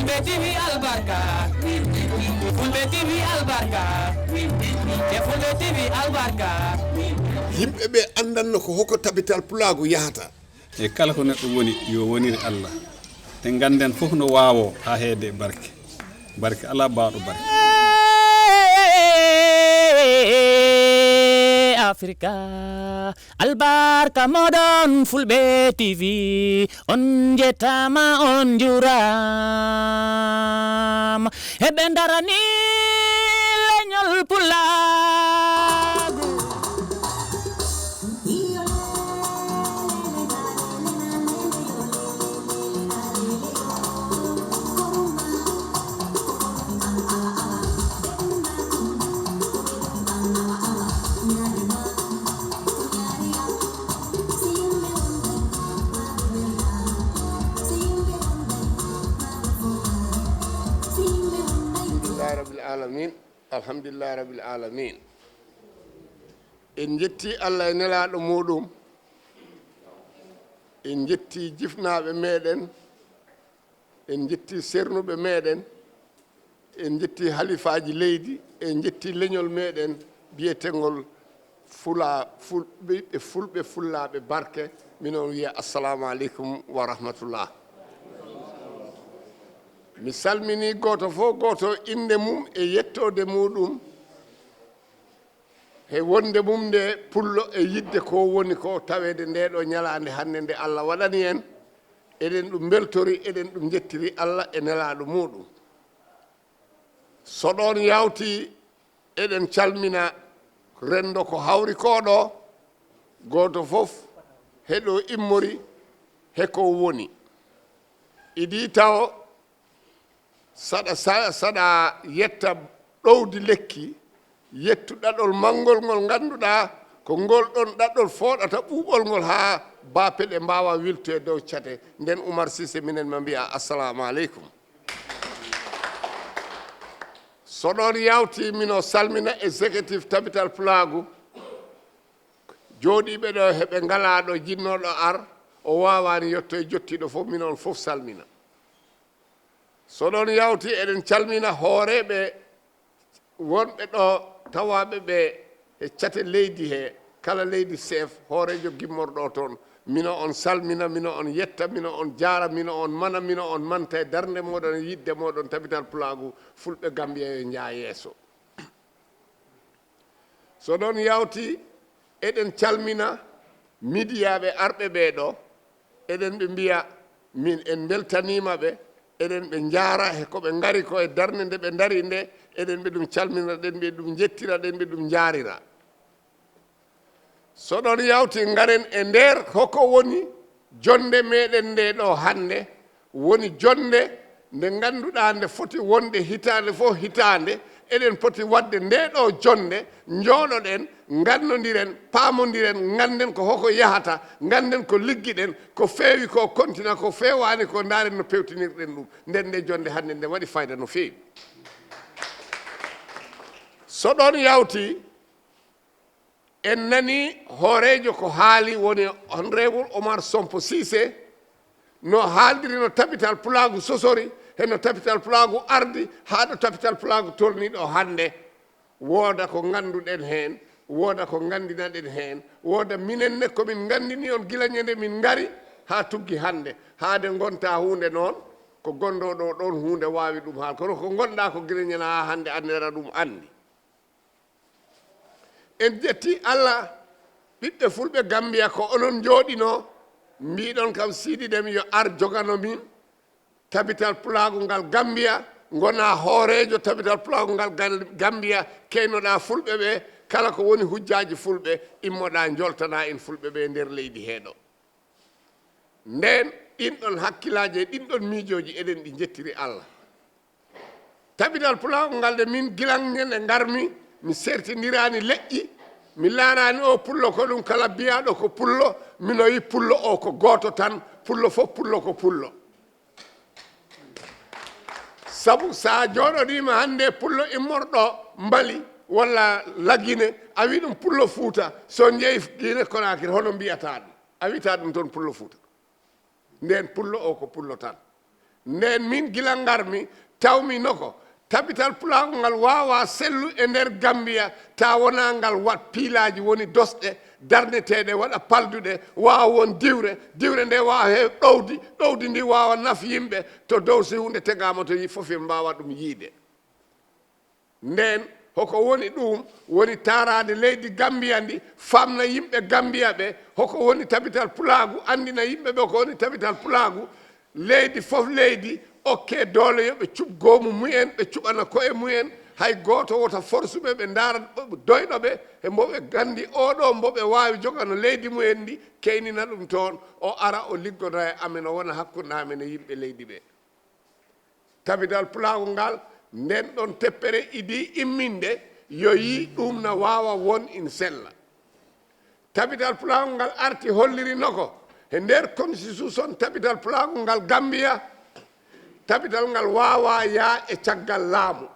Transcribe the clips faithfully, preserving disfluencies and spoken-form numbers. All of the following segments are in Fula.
Fulɓe T V albarka. Fulɓe T V albarka. E Fulɓe T V albarka. Yimɓe ɓe anndanno ko hoko Tabital Pulaagu yahata. E kala ko neɗɗo woni, yo wonir Allah. Te ngannden fof no waawoo haa heede e barke. Barke alaa baawɗo barke. Afrika, albarka moɗon Fulɓe T V, on njettaama, on njuuraama. Eɓe ndarani leñol Pulaagu. Alhamdulillahi rabbil alamin. Alhamdulillahi rabbil alamin. En njetti Allah e nelaaɗo muɗum. En njetti jifnaaɓe meɗen. En njetti sernuɓe meɗen. En njetti halifaaji leydi. En njetti leñol meɗen biyetengol Fula-, Ful-, ɓiɓɓe Fulɓe, Fullaaɓe barke. Minon wiya assalamu aleykum wa rahmatullah. Mi salmini gooto fof gooto innde mum e yettoode muɗum. He wonde mum nde pullo e yidde ko woni ko taweede nde ɗo ñalaande hannde nde Allah waɗani en, eɗen ɗum mbeltori, eɗen ɗum njettiri Allah e nelaaɗo muɗum. So ɗoon yawti, eɗen calmina renndo ko hawri ko ɗo, gooto fof he ɗo immori, he ko woni. Idii tawo, saɗa, sa-, saɗa yetta ɗowdi lekki, yettu ɗaɗol manngol ngol ngannduɗaa ko ngol ɗon ɗaɗol fooɗata ɓuuɓol ngol haa baape ɗe mbaawa wiltoye dow cate. Nden Umar Sise, minen ma mbiya assalamu aleykum. So ɗoon yawti, mino salmina executive Tabital Pulaagu, jooɗiiɓe ɗo, heɓe ngalaa ɗo jinnooɗo ar, o waawaani yettoye, jottiiɗo fof, mino on fof salmina. So ɗoon yawti, eɗen calmina hooreeɓe wonɓe ɗo, tawaaɓe ɓe e cate leydi he, kala leydi chef, hooreejo gimmorɗo toon. Mino on salmina, mino on yetta, mino on jaara, mino on mana, mino on manta e darnde moɗon, e yidde moɗon, Tabital Pulaagu, Fulɓe Gambiya yo njaa yeeso. So ɗoon yawti, eɗen calmina midiyaaɓe arɓe ɓee ɗo, eɗen ɓe mbiya, min en mbeltaniima ɓe, eɗen ɓe njaara he ko ɓe ngari ko e darnde nde ɓe ndari nde, eɗen ɓe ɗum calmina, eɗen ɓe ɗum njettira, eɗen ɓe ɗum njaarira. So ɗoon yawti, ngaren e nder hoko woni jonnde meɗen nde ɗo hannde, woni jonnde nde ngannduɗaa nde foti wonde hitaande fof hitaande, eɗen poti waɗde nde ɗo jonnde, njooɗoɗen, ngannondiren, paamondiren, ngannden ko hoko yahata, ngannden ko liggiɗen, ko feewi ko kontina, ko feewaani ko, ndaaren no pewtinirɗen ɗum. Nden nde jonnde hannde nde waɗi fayda no feewi. So ɗoon yawti, en nani hooreejo ko haali, woni Honorable Omar Sompo Cissé, no haaldiri no Tabital Pulaagu sosori, he no Tabital Pulaagu ardi, haa ɗo Tabital Pulaagu tolni ɗo hannde. Wooda ko ngannduɗen heen, wooda ko nganndinaɗen heen, wooda minen ne ko min nganndini on gila ñande min ngari haa tuggi hannde. Haa nde ngonta huunde noon, ko gonɗo ɗo ɗoon huunde waawi ɗum haal. Kono ko ngonɗa ko gila ñande haa hannde, anndira ɗum anndi. En jetti Allah, ɓiɓɓe Fulɓe Gambiya, ko onon njooɗino, mbiɗon kam Siidi Dem yo ar jogano min Tabital Pulaagu ngal Gambiya, ngona hooreejo Tabital Pulaagu ngal Gal-, Gambiya, keynoɗa Fulɓe ɓe, kala ko woni hujjaaji Fulɓe, immoɗa njoltana en Fulɓe ɓe nder leydi he ɗo. Nden, ɗin ɗon hakkilaaji e ɗin ɗon miijooji, eɗen ɗi njettiri Allah. Tabital Pulaagu ngal, de min gilan nde ngarmi, mi sertindiraani leƴƴi, mi laaraani o pullo, ko ɗum kala biyaaɗo ko pullo, mino yi pullo o ko gooto tan, pullo fof pullo ko pullo. Sabu so a jooɗodiima hannde pullo immorɗo Mbali walla Lagine, a wi ɗum pullo Fuuta, so njeyi Gine Konakiri, hono mbiyata ɗum? A wita ɗum toon pullo Fuuta. Nden pullo o ko pullo tan. Nden min gila ngarmi, tawmi noko tabital pulaagu ngal waawaa sellu e nder Gammbiya, taa wonaa ngal waɗ piilaaji woni dosɗe, darneteeɗe, waɗa palduɗe, waawa won diwre, diwre nde waawa heew ɗowdi, ɗowdi ndi waawa naf yimɓe, to dow si huunde tegaama to yi-, fof en mbaawa ɗum yiide. Nden, hoko woni ɗum, woni taaraade leydi Gammbiya ndi, famna yimɓe Gammbiya ɓe, hoko woni tabital pulaagu, anndina yimɓe ɓe ko woni tabital pulaagu, leydi fof leydi, okke doole yo ɓe cuɓ goomu mumen, ɓe cuɓana koye mumen, hay gooto wota forsu ɓe, ɓe ndaara doyɗo ɓe, he mbo ɓe nganndi oo ɗoo mbo ɓe waawi jogano leydi mumen ndi, keynina ɗum toon, o ara o liggoda e amen, o wona hakkunde amen e yimɓe leydi ɓe. Tabital pulaagu ngal, nden ɗon teppere idii imminde, yo yii ɗum na waawa won in sella. Tabital pulaagu ngal arti holliri noko, he nder constitution tabital pulaagu ngal Gammbiya, tabital ngal waawaa yaa e caggal laamu.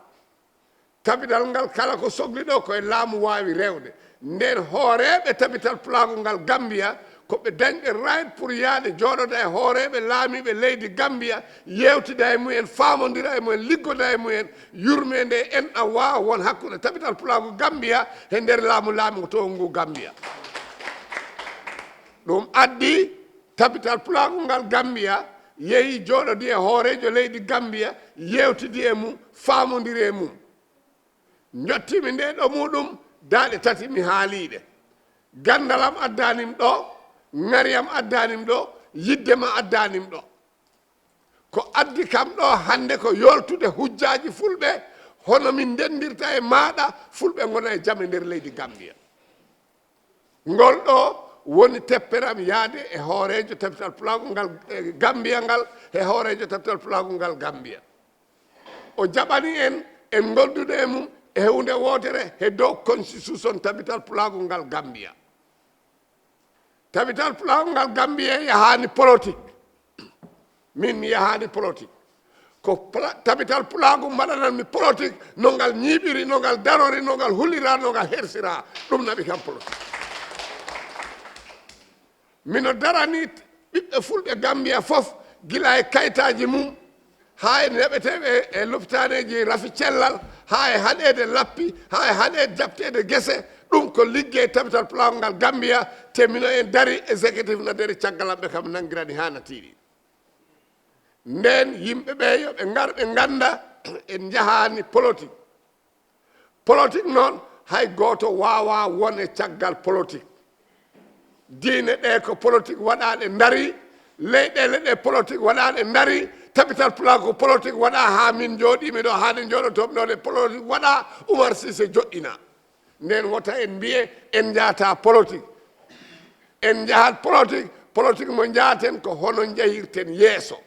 Tabital ngal kala ko sogli ɗo ko e laamu waawi rewde. Nden hooreeɓe tabital pulaagu ngal Gammbiya, ko ɓe dañɓe right pour yaade jooɗoda e hooreeɓe laamiiɓe leydi Gammbiya, yeewtida e mumen, faamondira e mumen, liggoda e mumen, yurmeende en ɗan waawa won hakkunde tabital pulaagu Gammbiya he nder laamu laamotoogu ngu Gammbiya. Ɗum addi tabital pulaagu ngal Gammbiya yehi jooɗodi e hooreejo leydi Gammbiya, yeewtidi e mum, faamondiri e mum. Njottimi nde ɗo muɗum, daaɗe tati mi haaliɗe. Gandalam addanim ɗo, ŋariyam addanim ɗo, yidde ma addanim ɗo. Ko addi kam ɗo hannde ko yoltude hujjaaji fulɓe, hono min ndendirta e maaɗa, fulɓe ngona e jam e nder leydi Gammbiya. Ngol ɗo woni tepperam yaade e hooreejo tabital pulaagu ngal, e Gammbiya ngal, e hooreejo tabital pulaagu ngal Gammbiya. O jaɓani en, en ngoldude e mum e huunde wootere he dow constitution tabital pulaagu ngal Gammbiya. Tabital pulaagu ngal Gammbiya yahaani politique. Min mi yahaani politique. Ko pla-, tabital pulaagu mbaɗananmi politique, no ngal ñiiɓiri, no ngal darori, no ngal hulira, no ngal hersira. Ɗum naɓi kam politique. Mino darani ɓiɓɓe fulɓe Gammbiya fof, gila e kayitaaji mum, haa e neɓeteeɓe e lopitaaneeji rafi cellal, haa e haɗeede lappi, haa e haɗeede jaɓteede gese. Ɗum ko liggey tabital pulaagu ngal Gammbiya, te mino en dari, executive na dari caggal am, ɓe kam nanngirani haa na tiiɗi. Nden yimɓe ɓe yo ɓe ngar ɓe ngannda en njahaani politique. Politique noon, hay gooto waawaa won e caggal politique. Diine ɗe ko politique waɗaa ɗe ndarii, leyɗeele ɗe politique waɗaa ɗe ndarii, tabital pulaagu ko politique waɗaa haa min njooɗiimi ɗo, haa nde njooɗotoomi ɗo nde politique waɗaa, Umar Siise joɗɗinaa. Nden wota en mbiye en njahataa politique. En njahat politique, politique mo njahaten ko hono njahirten yeeso,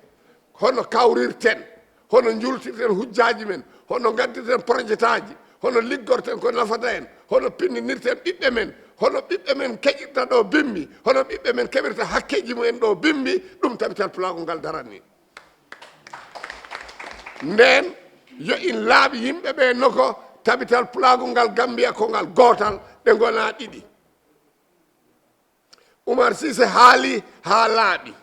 hono kawrirten, hono njultirten hujjaaji men, hono ngaddirten projetaaji, hono liggorten ko nafata en, hono pinndinirten ɓiɓɓe men, hono ɓiɓɓe men keƴirta ɗo bimbi, hono ɓiɓɓe men keɓirta hakkeeji mumen ɗo bimbi, ɗum tabital pulaagu ngal darani. Nden yo in laaɓ yimɓe ɓe noko tabital pulaagu ngal Gammbiya ko ngal gootal, ɗe ngonaa ɗiɗi. Umar Siise haali haa laaɓi.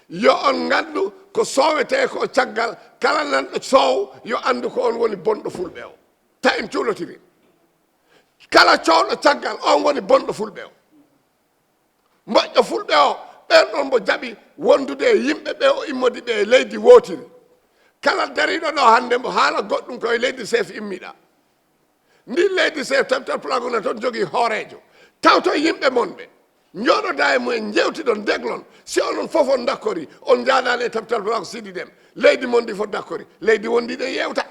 Yo on nganndu ko soowetee ko caggal, kala nanɗo soow yo anndu ko on woni bonɗo fulɓe o. Ta en cuulotiri. Kala coowɗo caggal, on woni bonɗo fulɓe o. Moƴƴo fulɓe o, ɓen ɗon mbo jaɓi wondude e yimɓe ɓe o immodi ɓe e leydi wootiri. Kala dariiɗo ɗo hannde mbo haala goɗɗum ko e leydi chef immiɗa. Ndin leydi chef tabital pulaagu na toon jogii hooreejo. Tawto yimɓe mon ɓe. Njooɗoda e mumen, njewtiɗon, deglon. Si onon fof on dakkori, on njaadaani e tabital pulaagu Siidi Dem. Leydi mon ndi fof dakkori. Leydi won ndi ɗe yewta.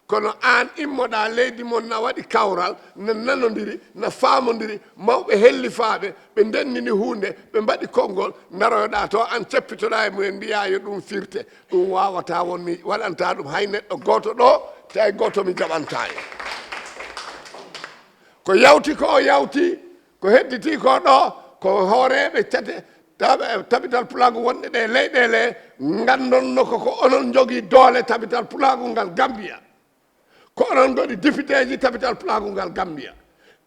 Kono aan immoɗaa leydi mon na waɗi kawral, na nanondiri, na faamondiri, mawɓe hellifaaɓe, ɓe ndendini huunde, ɓe mbaɗi konngol, ndaroyoɗaa to aan ceppitoɗaa e mumen, mbiyaa yo ɗum firte. Ɗum waawataa won, mi waɗantaa ɗum hay neɗɗo gooto ɗo, te hay gooto mi jaɓantaa en. Ko yawti ko o yawti, ko hedditi ko ɗo, ko hooreeɓe cate, taɓe-, tabital pulaagu wonɓe ɗe leyɗeele, nganndon no ko, ko onon njogii doole tabital pulaagu ngal Gammbiya. Ko onon ngoni députéji tabital pulaagu ngal Gammbiya.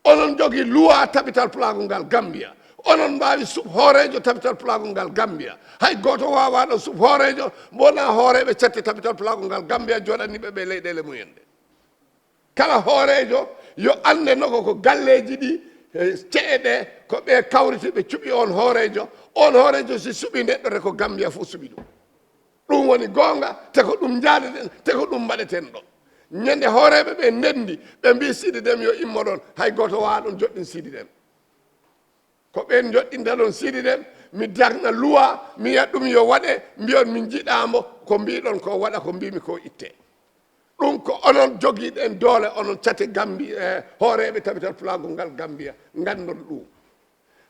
Onon njogii luwa tabital pulaagu ngal Gammbiya. Onon mbaawi suɓ hooreejo tapital pulaagu ngal Gambia. Hay gooto waawaa ɗo suɓ hooreejo, mbo wonaa hooreeɓe catte tapital pulaagu ngal Gambia jooɗaniiɓe ɓe leyɗeele mumen ɗe. Kala hooreejo yo annde no ko, ko galleeji ɗi, e ce'e ɗe, ko ɓe kawriti ɓe cuɓi on hooreejo. On hooreejo si suɓi neɗɗo te ko Gambia fof suɓi ɗum. Ɗum woni goonga, te ko ɗum njaadaɗen, te ko ɗum mbaɗeten ɗo. Ñande hooreeɓe ɓe ndenndi, ɓe mbii Siidi Dem yo immo ɗon, hay gooto waawaa ɗon joɗɗin Siidi Dem. Ko ɓeen joɗɗinta ɗon Siidi Dem, mi dagna luwa, mi yiya ɗum yo waɗe, mbiyon min njiɗaa mbo, ko mbiiɗon ko waɗa, ko mbiimi ko itte. Ɗum ko onon jogiiɗen doole, onon cate Gambi, e hooreeɓe tapital pulaagu ngal Gambiya, nganndon ɗum.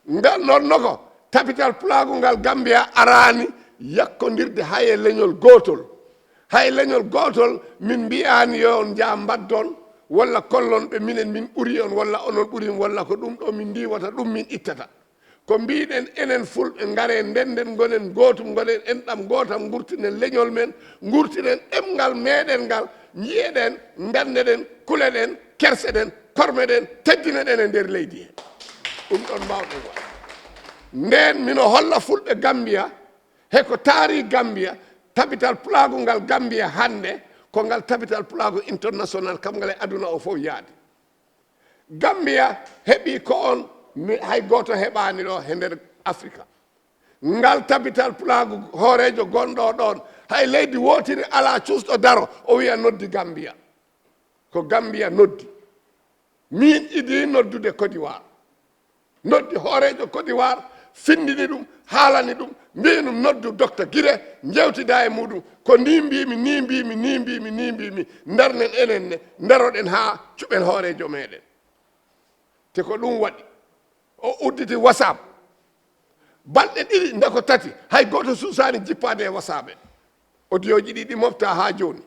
Ngal noon no ko tapital pulaagu ngal Gambiya araani yakkondirde hay e leñol gootol. Hay leñol gootol min mbiyaani yo on njah mbaddon walla kollon ɓe minen min ɓuri on walla onon ɓuri on walla ko ɗum ɗo min ndiwata ɗum min ittata. Ko mbiiɗen enen fulɓe ngaree ndennden ngonen gootum ngonen enɗam gootam ngurtinen leñol men, ngurtinen ɗemngal meɗen ngal, njiyeɗen, nganndeɗen, kuleɗen, kerseɗen, kormeɗen, teddineɗen e nder leydi he. Ɗum ɗon mbaawɗen waɗ. Ndeen mino holla fulɓe Gambiya, he ko taari Gambiya, tapital pulaagu ngal Gambiya hannde, ko ngal tapital pulaagu international, kam ngal e aduna o fof yaadi. Gambiya heɓi ko on mi, hay gooto heɓaani ɗo he nder Afrika. Ngal tapital pulaagu hooreejo gonɗo ɗoon, hay leydi wootiri alaa cuusɗo daro, o wiya noddi Gambiya. Ko Gambiya noddi. Min idii noddude Côte d'Ivoire. Noddi hooreejo Côte d'Ivoire, findini ɗum, haalani ɗum, mbii ɗum noddu Docteur Guiré, njewtida e muɗum. Ko ni mbiimi, ni mbiimi, ni mbiimi, ni mbiimi. Ndarnen enen ne, ndaroɗen haa cuɓen hooreejo meɗen. Te ko ɗum waɗi. O udditi WhatsApp. Balɗe ɗiɗi, nde ko tati, hay gooto suusaani jippaade e WhatsApp en. Audio ji ɗi ɗi mofta haa jooni.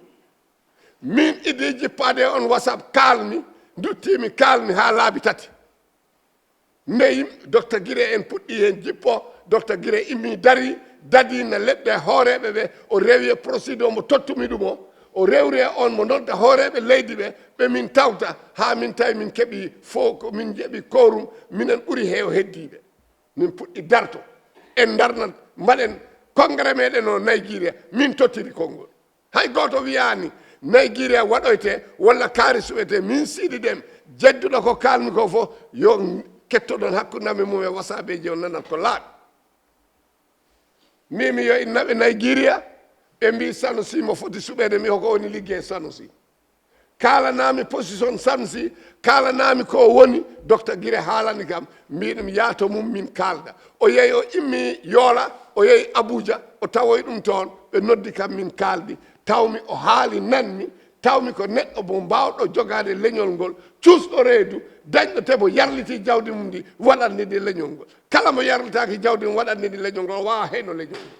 Min idii jippaade e on WhatsApp, kaalmi, nduttiimi, kaalmi haa laabi tati. Nde yim-, Docteur Guiré en puɗɗi heen jippo, Docteur Guiré immi dari, dadi na leɗɗe hooreeɓe ɓe, o rewi e procédure mo tottumi ɗum o, o rewri e on mo nodda hooreeɓe leydi ɓe, ɓe min tawta, haa min tawi min keɓi fo-, ko min njeɓi quorum, minen ɓuri heew heddiiɓe. Min puɗɗi darto, en ndarnat, mbaɗen congrès meɗen o Nigeria, min tottiri konngol. Hay gooto wiyaani Nigeria waɗoyte walla kaari suɓete. Min Siidi Dem, jedduɗo ko kaalmi ko fof, yo kettoɗon hakkunde amen mum e wasaabeeji, on nanat ko laaɓi. Mimi yo innaɓe Nigeria, ɓe mbii Sanusi mo foti suɓeede, mi hoko woni liggey Sanusi. Kaalanami position Sanusi, kaalanami ko woni, Docteur Guiré haalani kam, mbii ɗum yaato mum min kaalda. O yehi o immi Yoola, o yehi Abuja, o tawoyi ɗum toon, ɓe noddi kam min kaaldi. Tawmi o haali nanmi, tawmi ko neɗɗo mo mbaawɗo jogaade leñol ngol, cuusɗo reedu, dañɗo tebo yarliti jawdi mum ndi, waɗande ndi leñol ngol. Kala mo yarlitaaki jawdi mum waɗande ndi leñol ngol, o waawaa heyno leñol ngol.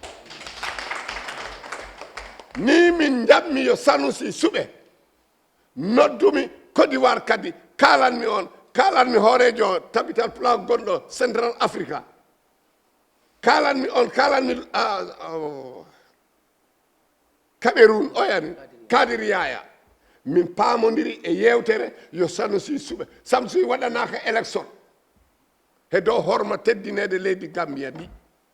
Ni min njaɓmi yo Sanusi suɓe. Noddumi Côte d'Ivoire kadi, kaalanmi on, kaalanmi hooreejo tabital pulaagu gonɗo Central Africa. Kaalanmi on, kaalanmi, ah, oh, Cameroun, o yani, Kadir Yaya. Min paamondiri e yeewtere yo Sanusi suɓe. Sanusi waɗanaaka élection he dow horma teddineede leydi Gambia ndi.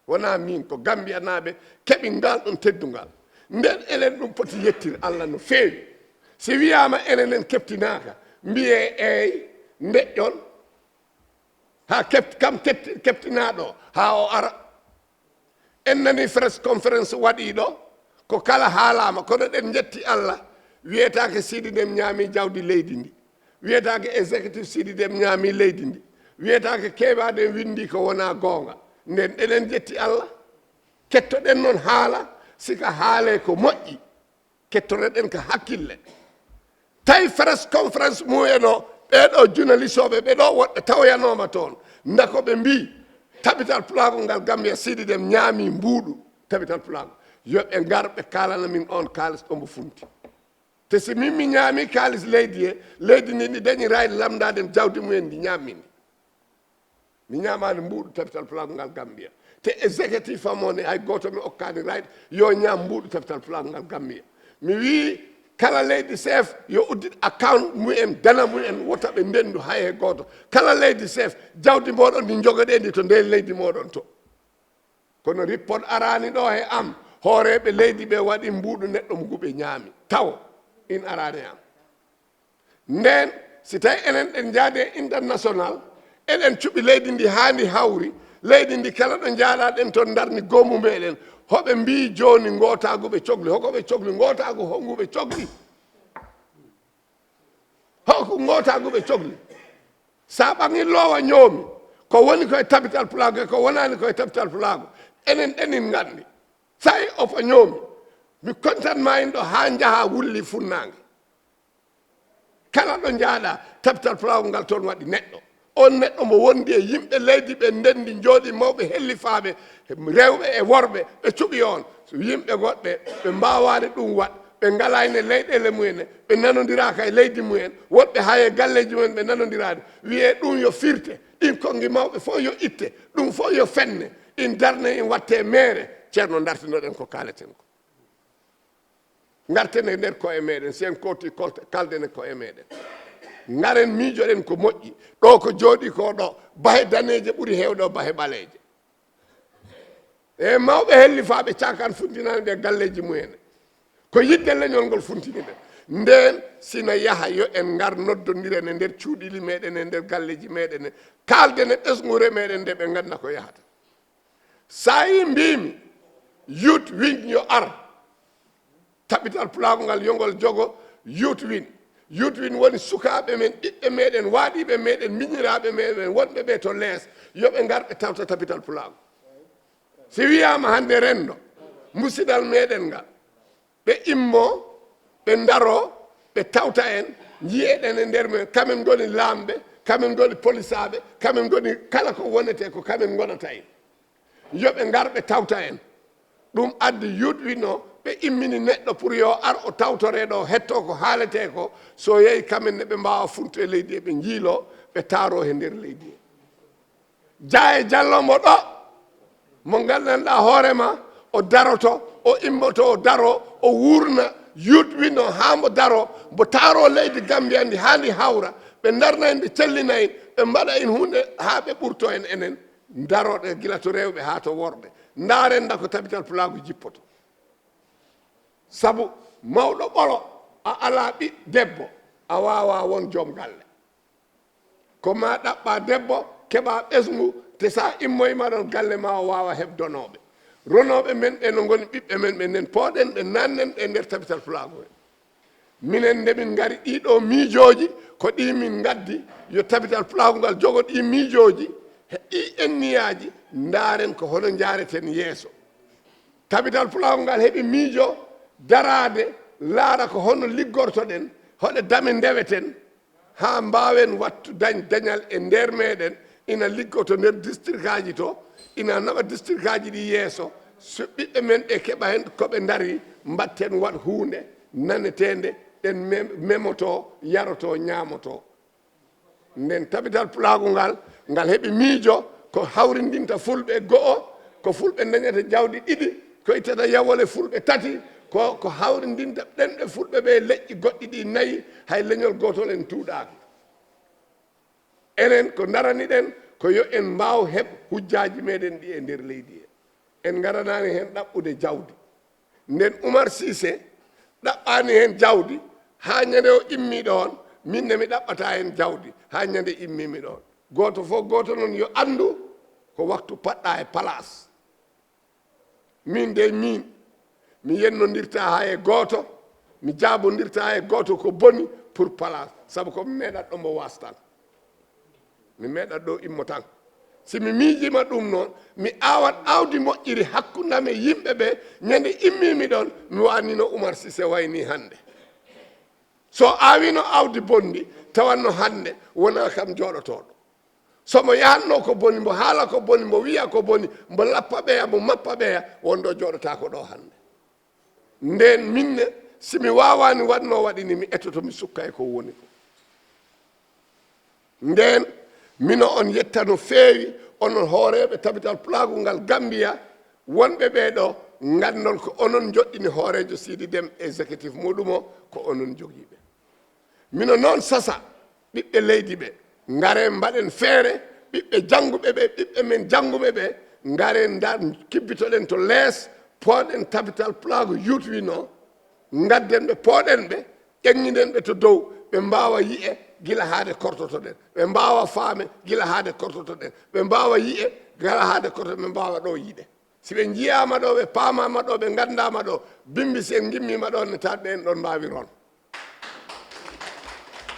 Wonaa miin, ko Gambiyanaaɓe keɓi ngaal ɗoon teddungal. Nden enen ɗum poti yettir Allah no feewi. Si wiyaama enen en keɓtinaaka, mbiyee eey, ndeƴƴon, haa keɓt-, kam keɓt-, keɓtinaaɗo, haa o ara. En nanii press conference waɗiiɗo, ko kala haalaama, kono ɗen njetti Allah, wiyetaake Siidi Dem ñaami jawdi leydi ndi. Wiyetaake executive Siidi Dem ñaami leydi ndi. Wiyetaake keeɓaaɗo en winndi ko wonaa goonga. Nden enen njetti Allah. Kettoɗen noon haala, si ka haalee ko moƴƴi. Kettoɗen ka hakkille. Tawi press conference mumen o, ɓee ɗoo journalistooɓe, ɓee ɗoo woɗɓe tawoyanooma toon. Nda ko ɓe mbii, tabital pulaagu ngal Gambia Siidi Dem ñaami mbuuɗu tabital pulaagu. Yo ɓe ngar ɓe kaalana min oon kaalis ɗo mbo funti. Te si min mi ñaami kaalis leydi he, leydi ndi ndi dañi right lamndaade jawdi mumen ndi ñaammi ndi. Mi ñaamaani mbuuɗu tabital pulaagu ngal Gambia. Te executive am o ne, hay gooto mi okkaani right yo ñaam mbuuɗu tabital pulaagu ngal Gambia. Mi wii Kala leydi chef yo uddit account mumen, dana mumen, wota ɓe ndendu hay e gooto. Kala leydi chef, jawdi mooɗon ndi njogoɗen ndi to nder leydi mooɗon to. Kono report araani ɗo he am, hooreeɓe leydi ɓe waɗi mbuuɗu neɗɗo mo ngu ɓe ñaami. Taw, in araani e am. Nden, si tawi enen ɗen njaadi e international, eɗen cuɓi leydi ndi haa ndi hawri, leydi ndi kala ɗo njaaɗaɗen toon ndarni goomu meɗen, hoɓe mbii jooni ngootaagu ɓe cogli, hoko ɓe cogli, ngootaagu hongu ɓe cogli? Hoko ngootaagu ɓe cogli? Sa ɓaŋi loowa ñoomi, ko woni ko e tabital pulaagu e ko wonaani ko e tabital pulaagu, enen ɗen in nganndi. Sa i ofa ñoomi, mi kontan ma in ɗo haa njaha wulli funnaange. Kala ɗo njaaɗa, tabital pulaagu ngal toon waɗi neɗɗo. On neɗɗo mo wondi e yimɓe leydi ɓe ndendi njooɗi mawɓe hellifaaɓe, rewɓe e worɓe, ɓe cuɓi on. So yimɓe goɗɓe, ɓe mbaawaani ɗum waɗ, ɓe ngalaani e leyɗeele mumen, ɓe nanondiraaka e leydi mumen, woɗɓe hay e galleeji mumen ɓe nanondiraani. Wiyee ɗum yo firte, ɗin konngi mawɓe fof yo itte, ɗum fof yo fenne, in darne in watte meere, ceerno dartinoɗen ko kaaleten ko. Ngarten e nder koye meɗen, si en kowti kolte, kalden e koye meɗen. Ngaren miijoɗen ko moƴƴi. Ɗo ko jooɗi ko ɗo, bahe daneeje ɓuri heewde o bahe ɓaleeje. E mawɓe hellifaaɓe caakan funtinaani ɓe galleeji mumen. Ko yidde leñol ngol funtini ɓe. Nden, sina yaha yo en ngar noddondiren e nder cuuɗili meɗen, e nder galleeji meɗen, kaalden e ɓesnguure meɗen nde ɓe ngannda ko yahata. Sa yi mbiimi, youth win yo ar. Tabital pulaagu ngal yo ngol jogo youth win. Youth win woni sukaaɓe men, ɓiɓɓe meɗen, waaɗiiɓe meɗen, miñiraaɓe meɗen, wonɓe ɓe to lees, yo ɓe ngar ɓe tawta tabital pulaagu. Si wiyaama hannde renndo, musidal meɗen ngal, ɓe immo, ɓe ndaro, ɓe tawta en, njiyeɗen e nder men, kamen ngoni laamɓe, kamen ngoni polisaaɓe, kamen ngoni kala ko wonete ko kamen ngonata en. Yo ɓe ngar ɓe tawta en. Ɗum addi youth win o, ɓe immini neɗɗo pour yo ar o tawtore ɗo, hetto ko haalete ko, so yehi kamen ne ɓe mbaawa funtu e leydi e ɓe njiilo, ɓe taaro he nder leydi he. Jaaye Jallo mo ɗo, mo nganndanɗaa hoore ma, o daroto, o immoto, o daro, o wuurna youth win o haa mbo daro, mbo taaro leydi Gambia ndi haa ndi hawra, ɓe ndarna en, ɓe cellina en, ɓe mbaɗa en huunde haa ɓe ɓurto en enen. Ndaroɗe gila to rewɓe haa to worɓe. Ndaaren nda ko tabital pulaagu jippoto. Sabu mawɗo ɓolo, a alaa ɓi debbo, a waawaa won joom galle. Ko ma ɗaɓɓa debbo, keɓa ɓesngu, te sa immoyma ɗon galle ma o waawa heɓ donooɓe. Ronooɓe men ɓe no ngoni ɓiɓɓe men ɓe nden, pooɗen ɓe, nannen ɓe nder tabital pulaagu he. Minen nde min ngari ɗiɗo miijooji, ko ɗi min ngaddi, yo tabital pulaagu ngal jogo ɗi miijooji, he ɗi enniyaaji, ndaaren ko hono njaareten yeeso. Tabital pulaagu ngal heɓi miijo daraade, laara ko hono liggortoɗen, hoɗe dame ndeweten, haa mbaawen wattu dañ-, dañal e nder meɗen, ina liggoto nder distrikaaji to, ina naɓa distrikaaji ɗi yeeso, so ɓiɓɓe men ɓe keɓa heen ko ɓe ndari, mbatten waɗ huunde naneteende, ɗen mem-, memoto, yaroto, ñaamoto. Nden tabital pulaagu ngal, ngal heɓi miijo ko hawrindinta fulɓe go'o, ko fulɓe ndañata jawdi ɗiɗi, ko ittata yawole fulɓe tati, ko, ko hawrindinta ɗenɗe fulɓe ɓe leƴƴi goɗɗi ɗi nayi, hay leñol gootol en tuuɗaaki. Enen ko ndaraniɗen ko yo en mbaaw heɓ hujjaaji meɗen ɗi e nder leydi he. En ngaranaani heen ɗaɓɓude jawdi. Nden Umar Siise ɗaɓɓaani heen jawdi haa ñande o immi ɗoon, min ne mi ɗaɓɓata heen jawdi haa ñande immimi ɗoon. Gooto fof gooto noon yo anndu ko waktu paɗɗa e palaas. Min de min, mi yennondirta haa e gooto, mi jaabondirta haa e gooto ko boni pour palaas, sabu ko mi meeɗat ɗo mbo waastan. Mi meeɗat ɗo immo tan. Si mi miijiima ɗum noon, mi aawat aawdi moƴƴiri hakkunde am e yimɓe ɓe, ñande immimi ɗoon, mi waanino Umar Siise wayni hannde. So aawino aawdi bonndi, tawanno hannde wonaa kam jooɗotooɗo. So mo yahatno ko boni, mbo haala ko boni, mbo wiya ko boni, mbo lappa ɓeya, mbo mappa ɓeya, won ɗo jooɗotaako ɗo hannde. Nden min ne, si mi waawaani waɗ no waɗi ni, mi etoto, mi sukka e ko woni ko. Nden, mino on yetta no feewi, onon hooreeɓe tabital pulaagu ngal Gambiya, wonɓe ɓee ɗo, Nganndon ko onon njoɗɗini hooreejo Siidi Dem e exécutif muɗum o, ko onon jogiiɓe. Mino noon sasa ɓiɓɓe leydi ɓe, ngaree mbaɗen feere, ɓiɓɓe jannguɓe ɓe, ɓiɓɓe men jannguɓe ɓe, ngaree nda kibbitoɗen to lees, pooɗen tapital pulaagu yuutwino, ngadden ɓe, pooɗen ɓe, ƴeŋŋinen ɓe to dow, ɓe mbaawa yi'e gila haade kortotoɗen, ɓe mbaawa faame gila haade kortotoɗen, ɓe mbaawa yi'e gila haade kortotoɗen, ɓe mbaawa ɗo yi'e. Si ɓe njiyaama ɗo, ɓe paamaama ɗo, ɓe nganndaama ɗo, bimbi si en ngimmiima ɗo, ne taat ɓe en ɗon mbaawi ron.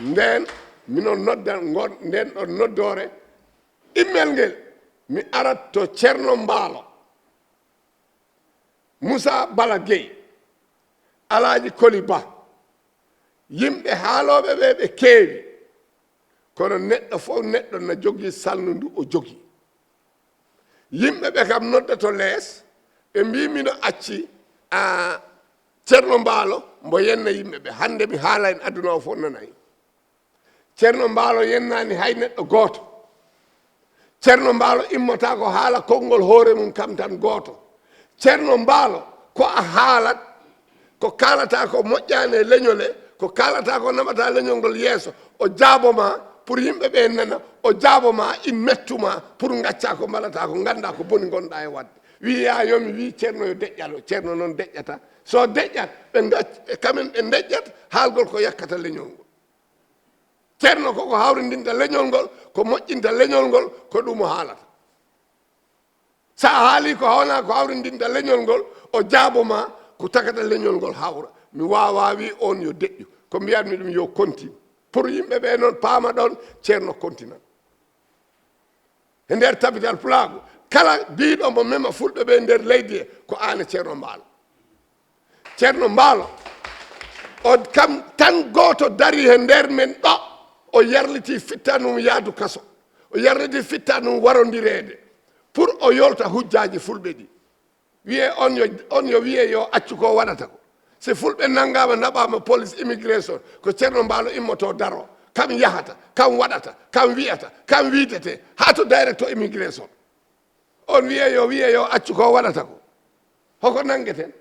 Ndeen, mino nodda ngon, ndeen ɗon noddoore, ɗimmel ngel, mi arat to Ceerno Mbaalo, Musaa Bala Gey, Alaaji Koli Ba, yimɓe haalooɓe ɓe, ɓe keewi, kono neɗɗo fof, neɗɗo na jogii salndu ndu o jogii. Yimɓe ɓe kam nodda to lees, ɓe mbii mino acci, a, Ceerno Mbaalo, mbo yenna yimɓe ɓe. Hannde mi haala en, aduna o fof nana en. Ceerno Mbaalo yennaani hay neɗɗo gooto. Ceerno Mbaalo immata ko haala konngol hoore mum kam tan gooto. Ceerno Mbaalo, ko a haalat, ko kaalata ko moƴƴaani e leñol he, ko kaalata ko naɓata leñol ngol yeeso, o jaabo ma pour yimɓe ɓe nana, o jaabo ma in mettu ma pour ngacca ko mbalata ko, ngannda ko boni ngonɗa e waɗde. Wiya yo mi wi Ceerno yo deƴƴalo, Ceerno noon deƴƴata. So deƴƴat, ɓe ngac-, kamen ɓe deƴƴat, haalgol ko yakkata leñol ngol. Ceerno ko ko hawrindinta leñol ngol, ko moƴƴinta leñol ngol, ko ɗum o haalata. So a haali ko wona ko hawrindinta leñol ngol, o jaabo ma ko tagata leñol ngol hawra. Mi waawaa wi on yo deƴƴu. Ko mbiyatmi ɗum yo kontin. Pour yimɓe ɓe noon paama ɗon, Ceerno kontinan. E nder tabital pulaagu, kala biiɗo mo mema fulɓe ɓe nder leydi he, ko aan e Ceerno Mbaalo. Ceerno Mbaalo, o kam tan gooto darii he nder men ɗo, o yarlitii fitta mum yahdu kaso. O yarlitii fitta mum warondireede pour o yolta hujjaaji fulɓe ɗi. Wiyee on yo, on yo wiyee yo accu ko waɗata ko. Si fulɓe nanngaama, naɓaama police immigration, ko Ceerno Mbaalo immotoo daroo. Kam yahata, kam waɗata, kam wiyata, kam wiidetee, haa to directeur immigration. On wiyee yo, wiyee yo accu ko waɗata ko. Hoko nanngeten?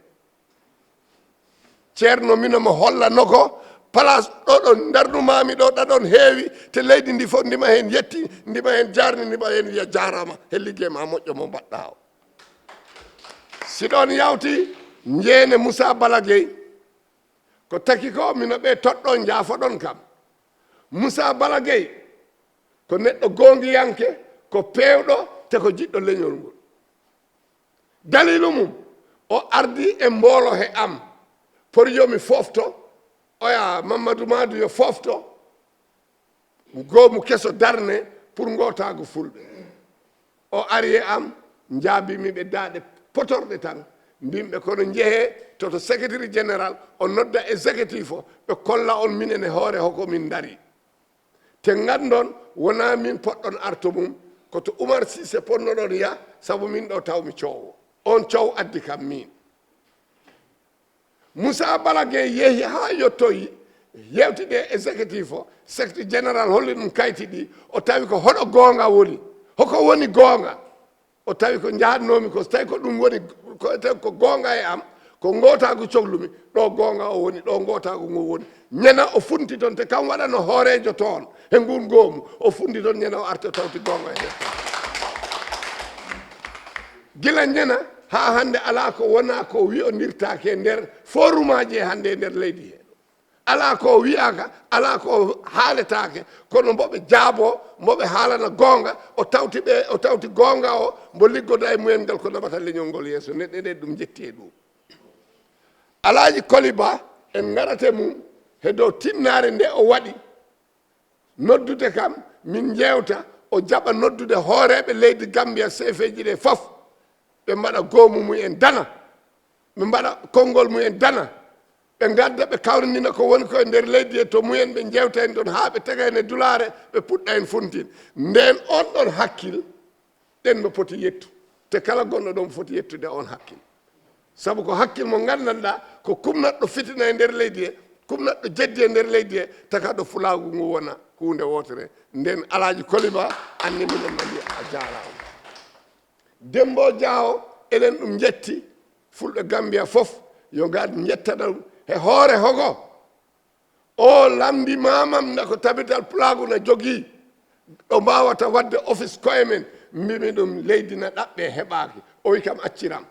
Ceerno, mino mo holla no ko place ɗo ɗo ndarnumaami ɗo, ɗa ɗon heewi, te leydi ndi fof ndima heen yetti, ndima heen jaarni, ndima heen wiya jaaraama he liggey ma moƴƴo mo mbaɗɗa o. Si ɗon yawti, njeene Musaa Bala Gey, ko taki ko mino ɓe toɗɗo njaafoɗon kam. Musaa Bala Gey ko neɗɗo goongiyanke, ko peewɗo, te ko jiɗɗo leñol ngol. Daliilu mum, o ardi e mboolo he am, pour yo mi foofto, oya Mamadou Madou yo foofto, goomu keso darne pour ngootaagu fulɓe. O ari e am, njaabii mi ɓe daaɗe potorɗe tan, mbimɓe kono njehee to, to secrétaire général, o nodda exécutif o, ɓe kolla on minen e hoore hoko min ndari. Te nganndon, wonaa min poɗɗon arto mum, ko to Umar Siise ponnoɗon yah, sabu min ɗo tawmi coowo. On coow addi kam min. Musaa Bala Gey yehi haa yottoyi, yewtide e exécutif o, secrétaire général holli ɗum kayti ɗi, o tawi ko hoɗo goonga woni. Hoko woni goonga? O tawi ko njahatnoomi ko, so tawi ko ɗum woni, ko, tawi ko goonga e am, ko ngootaagu cohlumi, ɗo goonga o woni, ɗo ngootaagu ngu woni. Ñana o funti toon, te kam waɗano hooreejo toon, he nguun goomu, o funti toon, ñana o arti o tawti goonga e nder toon. Gila ñana haa hannde alaa ko wonaa ko wi'ondirtaake e nder forumaaji e hannde e nder leydi he. Alaa ko wi'aaka, alaa ko haaletaake, kono mbo ɓe jaaboo, mbo ɓe haalana goonga, o tawti ɓe, o tawti goonga o, mbo liggoda e mumen ngal ko naɓata leñol ngol yeeso, neɗɗe ɗe ɗum njetti e ɗum. Alaaji Koli Ba, en ngarat e mum he dow tinnaare nde o waɗi, noddude kam, min njeewta, o jaɓa noddude hooreeɓe leydi Gambia, seefeeji ɗe fof, ɓe mbaɗa goomu mumen dana, ɓe mbaɗa konngol mumen dana, ɓe ngadda, ɓe kawrindina ko woni ko e nder leydi he to mumen, ɓe njeewta en toon haa ɓe tega en e dulaare, ɓe puɗɗa en funtin. Ndeen on ɗon hakkil, ɗen no poti yettu. Te kala gonɗo ɗoon foti yettude on hakkil. Sabu ko hakkil mo nganndanɗaa ko kumnatɗo fitina e nder leydi he, kumnatɗo jeddi e nder leydi he, tagaɗo fulaagu ngu wona huunde wootere. Ndeen Alaaji Koli Ba, anndi minen mandi a jaaraama. Demmbo Jaawo, eɗen ɗum njetti. Fulɓe Gambia fof, yo ngar njettana ɗum. He hoore hogo? O lamndi mamam nda ko Tabital Pulaagu na jogii, ɗo mbaawata waɗde office koye men. Mbimi ɗum, leydi na ɗaɓɓe, heɓaaki. O wi kam, acciram.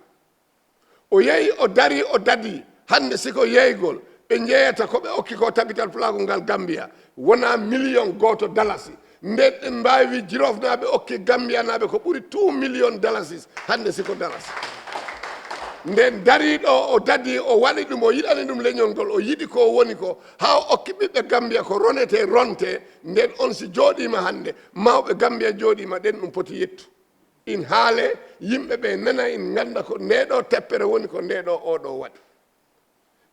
O yehi, o dari, o dadi. Hannde siko yeeygol, ɓe njeeyata ko ɓe okki ko Tabital Pulaagu ngal Gambia, wona million gooto dalasi. Nden en mbaawi wi Jirofnaaɓe okki Gambiyanaaɓe ko ɓuri two million dalasis, hannde siko dalasi. Nden dariiɗo o dadi, o waɗi ɗum, o yiɗani ɗum leñol ngol, o yiɗi ko woni ko, haa o okki ɓiɓɓe Gambiya ko ronete, ronte. Nden on si jooɗiima hannde, mawɓe Gambiya jooɗiima, ɗen ɗum poti yettu. In haale, yimɓe ɓe nana, in ngannda ko nde ɗo teppere woni, ko nde ɗo o ɗo waɗi.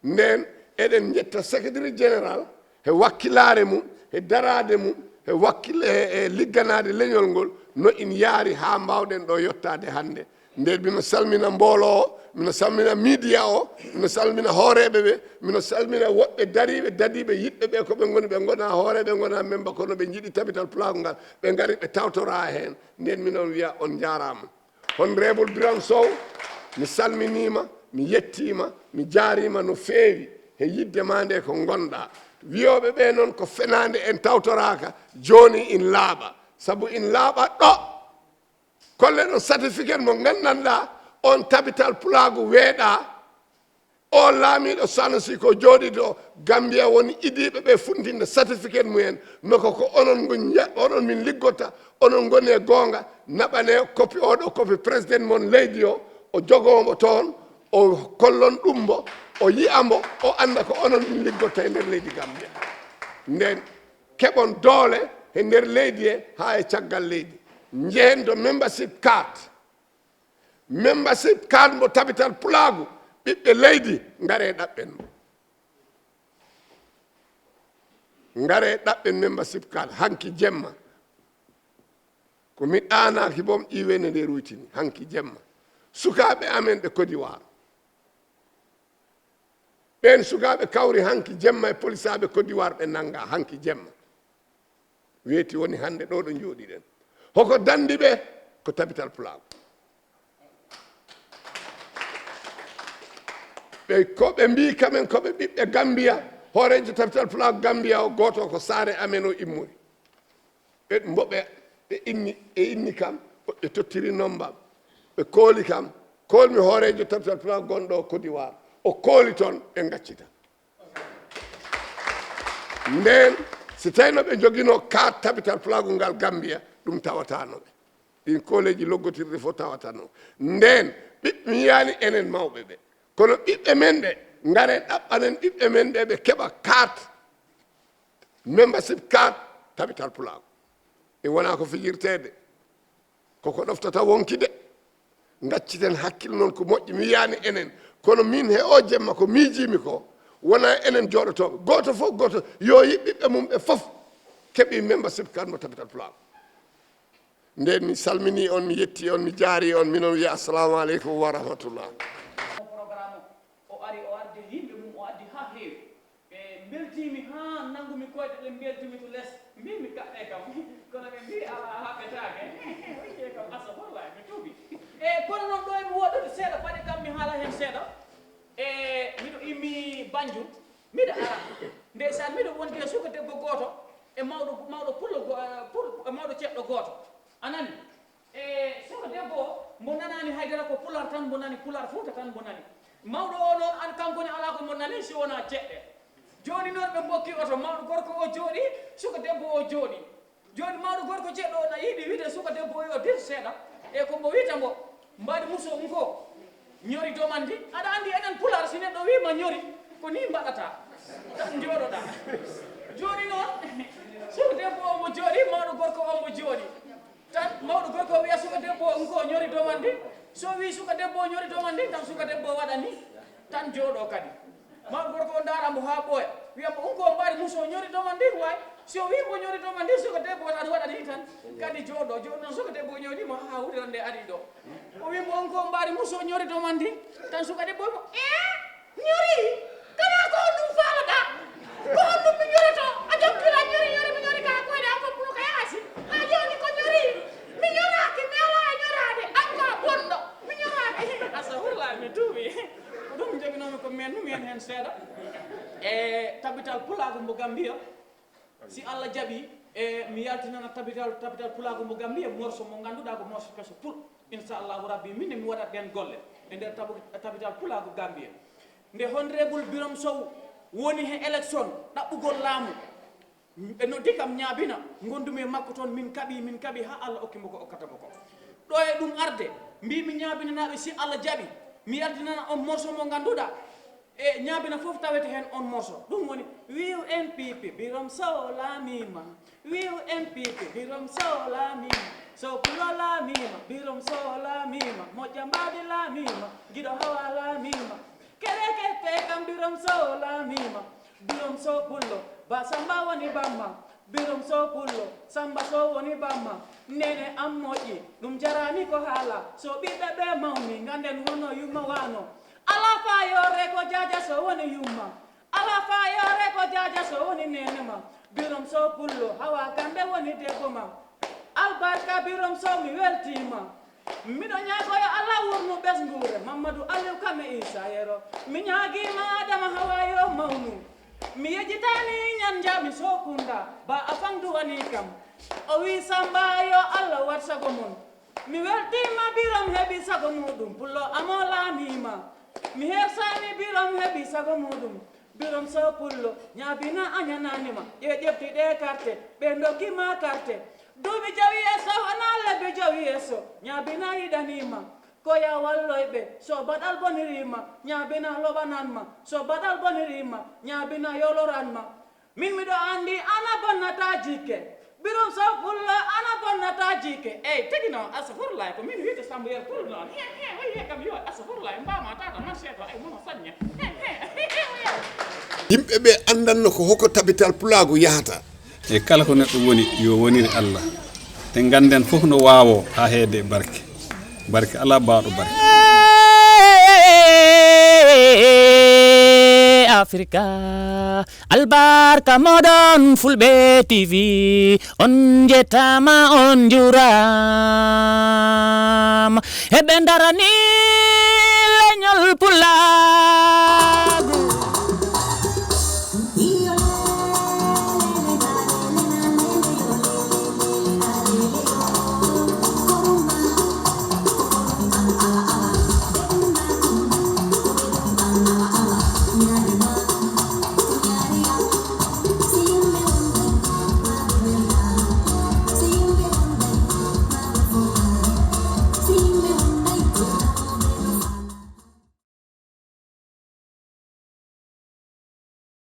Nden eɗen njetta Secretary General he wakkilaare mum, he daraade mum, he wakkil-, he, he ligganaade leñol ngol, no in yaari haa mbaawɗen ɗo yottaade hannde. Nden mino salmina mboolo o, mino salmina media o, mino salmina hooreeɓe ɓe, mino salmina woɓɓe dariiɓe, dadiiɓe, yiɗɓe ɓe ko ɓe ngoni, ɓe ngona hooreeɓe, ngona memba, kono ɓe njiɗi Tabital Pulaagu ngal, ɓe ngari ɓe tawtora heen. Nden minon wiya on njaaraama. Honorable Biram Sow, mi salminiima, mi yettiima, mi jaariima no feewi he yidde ma nde ko ngonɗa. Wiyooɓe ɓe noon ko fenaande, en tawtoraaka, jooni in laaɓa. Sabu in laaɓa ɗo. Kollen on certificate mo nganndanɗa on Tabital Pulaagu weeɗa. O laamiiɗo Sanusi ko jooɗi ɗo Gambia woni idiiɓe ɓe funtinde certificate mumen, no ko, ko onon ngon nja-, onon min liggotta, onon ngoni e goonga, naɓane copie, oɗo copie président mon leydi o, o jogoo mbo toon, o kollon ɗum mbo, o yi'a mbo, o annda ko onon min liggotta e nder leydi Gambia. Nden keɓon doole he nder leydi he haa e caggal leydi. Njehen to membership card. Membership card mo Tabital Pulaagu, ɓiɓɓe leydi, ngare ɗaɓɓen mo. Ngare ɗaɓɓen membership card hanki jemma. Ko mi ɗaanaaki boom, iwene nde ruytini hanki jemma. Sukaaɓe amen ɓe Côte d'Ivoire. Ɓeen sukaaɓe kawri hanki jemma e polisaaɓe Côte d'Ivoire, ɓe nannga hanki jemma. Weeti woni hannde ɗo ɗo njooɗiɗen. Hoko danndi ɓe? Ko Tabital Pulaagu. Ɓe, ko ɓe mbii kamen ko ɓe ɓiɓɓe Gambiya, hooreejo Tabital Pulaagu Gambiya o gooto ko saare amen o immori. Ɓe mbo ɓe, ɓe inni, ɓe inni kam, ɓe tottiri nomba, ɓe kooli kam, koolmi hooreejo Tabital Pulaagu gonɗo Côte d'Ivoire. O kooli toon, ɓe ngaccita. Nden, si tawno ɓe njogino ka Tabital Pulaagu ngal Gambiya, ɗum tawatano ɓe. Ɗin kooleeji loggotirɗi fof tawatano. Nden, ɓiɓɓe, mi yiyaani enen mawɓe ɓe. Kono ɓiɓɓe men ɓe, ngare ɗaɓɓanen ɓiɓɓe men ɓe, ɓe keɓa carte, membership card Tabital Pulaagu. E wona ko fijirteede. Koko ɗoftata wonki de. Ngacciten hakkille noon ko moƴƴi, mi wiyaani enen. Kono min he o jemma ko miijiimi ko, wona enen jooɗotooɓe. Gooto fof gooto yo yiɗ ɓiɓɓe mum ɓe fof keɓi membership card mo Tabital Pulaagu. Nden mi salminii on, mi yettii on, mi jaarii on, minon wiya assalamu aleykum wa rahmatullah. Programme o, o ari, o addi yimɓe mum, o addi haa heewi. Ɓe mbeltiimi haa nanngumi koyɗe ɗe, mbeltiimi to les. Mbiimi kaɗɗe kam, kono ɓe mbii alaa, haɓɓetaake. Wiye kam, astafurlah, mi tuubi. E kono noon ɗo emi woɗɗude seeɗa, faade kam mi haala heen seeɗa. E miɗo immi Banjul, miɗo ara. Ndeysaan, miɗo wondi e suka debbo gooto e mawɗo, mawɗo pullo go-, pul-, e mawɗo ceɗɗo gooto. A nani? E suka debbo o, mbo nanaani haydara, ko Pulaar tan mbo nani, Pulaar Fuuta tan mbo nani. Mawɗo o noon, an, kanko ne alaa ko mbo nani si wonaa ceɗɗe. Jooni noon ɓe mbokki oto, mawɗo gorko o jooɗi, suka debbo o jooɗi. Jooni mawɗo gorko ceɗɗo o na yiɗi wiide suka debbo o yo dir seeɗa, e ko mbo wiita mbo, mbaadi muso nko ñori domandi. Aɗa anndi enen Pulaar, si neɗɗo wiima ñori, ko ni mbaɗata. Tan njooɗoɗaa. Jooni noon, suka debbo o mbo jooɗi, mawɗo gorko o mbo jooɗi. Tan mawɗo gorko o wiya suka debbo o, nko ñori domandi. So wii suka debbo o ñori domandi, tan suka debbo o waɗa ni, tan jooɗo kadi. Mawɗo gorko o ndaara mbo haa ɓooya, wiya mbo, nko mbaadi muso ñori domandi, waay. So wii mbo ñori domandi, suka debbo o tan waɗa ni tan, kadi jooɗo. Jooni noon suka debbo o ñoyni mo haa hawtirande ari ɗo. O wii mbo, nko mbaadi muso ñori domandi, tan suka debbo o mo, ee? Ñori? Kanaa ko honɗum faalaɗaa? Ko honɗum mi ñoroto? A jokkira ñori, ñori, mi ñori ka koyɗe am fof puno ka yaasi. Haa jooni ko ñori? Mi ñoraaki, mi alaa e ñoraade. An ko a bonɗo. Mi ñoraaki. Astafurlah, mi tuubi. E tabital pulaagu mbo Gambiya, si Allah jaɓi, e mi yaltinana tabital tabital pulaagu mbo Gambiya morso mo ngannduɗaa ko morso keso pul. Inchallahu rabbi min mi waɗat ɗen golle e nder tabital pulaagu Gambiya. Nde honrebul Birom Sow woni he élection ɗaɓɓugol laamu, ɓe noddi kam ñaabina, ngondumi e makko toon, min kaɓi min kaɓi haa Allah okki mbo ko okkata mbo ko. Ɗo e ɗum arde, mbimi ñaabinanaaɓe si Allah jaɓi, mi yaltinana on morso mo ngannduɗaa, e ñaabina fof tawete heen on morso. Ɗum woni wiw N P P Birom Sow laamiima. Wiw N P P Birom Sow laamiima. Sow Pullo laamiima. Birom Sow laamiima. Moƴƴa mbaadi laamiima. Giɗo hawa laamiima. Kerekete kam Birom Sow laamiima. Birom Sow Pullo. Ba Samba woni bamma. Birom Sow Pullo. Samba Sow woni bamma. Nene am moƴƴi. Ɗum jaraani ko haala. So ɓiɓɓe ɓe mawni. Ngannden hono yumma wano. Alaa fayoore ko Jaaja Sow woni yumma. Alaa fayoore ko Jaaja Sow woni neene ma. Birom Sow Pullo, Hawa Kande woni debbo ma. Albarka Birom Sow, mi weltiima. Miɗo ñaago yo Allah wurnu ɓesnguure, Mammadu Aliw Kame Isa Yero. Mi ñaagiima Adama Hawa yo mawnu. Mi yejjitaani ñan njaami Sow Kunda, ba a fangdu wani kam. O wi Samba yo Allah wat sago mon. Mi weltiima Birom heɓi sago muuɗum, Pullo Amo laamiima. Mi hersaani Birom heɓi sago muuɗum. Birom Sow Pullo, ñaabina a ñanaani ma. Ƴe ƴefti ɗe karte, ɓe ndokki ma karte. Duuɓi jowi yeeso, wonaa lebbi jowi yeeso. Ñaabina yiɗanii ma. Ko ya walloyɓe, so baɗal boniriima, ñaabina loɓanan ma. So baɗal boniriima, ñaabina yoloran ma. Min miɗo anndi ana bonnata jikke. Birom Sow Pullo ana bonnata jikke. Ey, tigi noon, astafurlaay, ko min wiyde Sambu Yer Pullo noon. He, he, oyi he kam yo, astafurlaay, mbama tata man seeto, ay mono sañña. He, he, he, he, oya. Yimɓe ɓe anndanno ko hoko tabital pulaagu yahata. E kala ko neɗɗo woni, yo wonire Allah. Te ngannden fof no waawoo haa heede e barke. Barke alaa baawɗo barke. Afrika. Albarka moɗon Fulɓe T V, on njettaama, on njuuraama. Heɓe ndarani leñol Pulaar.